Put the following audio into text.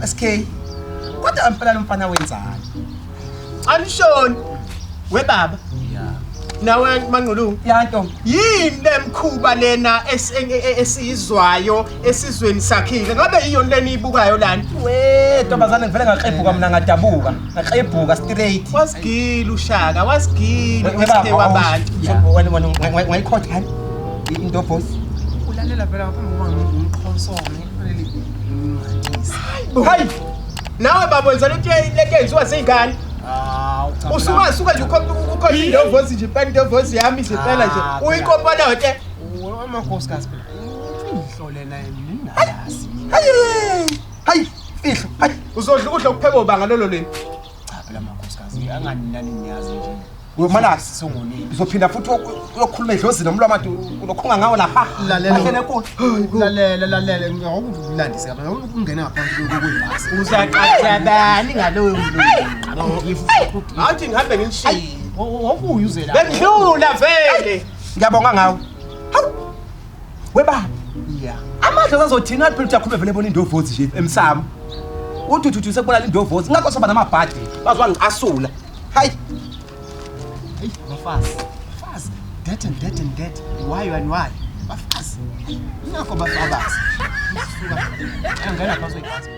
SK. Kodwa impela lo mfana wenzani? Anishoni we baba. Nawe Manqulu. Ya ntombi. Yini lemkhuba lena esiyizwayo esizweni sakhile? Ngabe yiyona lena ibukayo lana? We ntombazane ngivele ngaxebhuka mina ngadabuka. Ngaxebhuka straight. Wasigila ushaka, wasigila We baba, uSK wabantu. Wena wena wayikhotha hani? Into boss. Ulalela phela ngaphambi kokuba ngimqhonsome kufanele ngimngcwatise. Hayi. Nawe baba wenza lento lento yenziwa zingane. Hawu cha. Usuka suka nje ukhona indovozi nje impela indovozi yami nje impela nje. Ah, Uyikompana ke. Amakhosikazi phela. Imfihlo lena ningayazi. Hayi. Hayi, fihlo. Hayi. Uzodla ukudla okuphekwa ubanga lolo leni. Cha phela amakhosikazi angani nani niyazi nje. Uyomalasi. Songonile. Uzophinda futhi uyokhuluma edlozini nomlomo ade ulokhunga ngawo lapha. Lalela. Bahlele enkulu. Lalela lalela ngokulandisa kapha ungena ngaphansi kwebhasi. Uzaqathabani ngaloyo mlungu. Awuthi ngihambe ngilishiye. Wobuya uze la. Bengidlula vele. Ngiyabonga ngawe. Hawu. Webaba. Yeah. Amadlozi azothina athi phela uthi akhulume vele ebona indovozi nje emsamo. Uthi uthi uthi sekubona indovozi ngakho soba namabhadi bazwa ngicasula. Hayi. Hey, bafazi. Bafazi. That and that and that. Why and why? Bafazi. Ingakho bafazi. Suka. Angena phansi kwebhasi.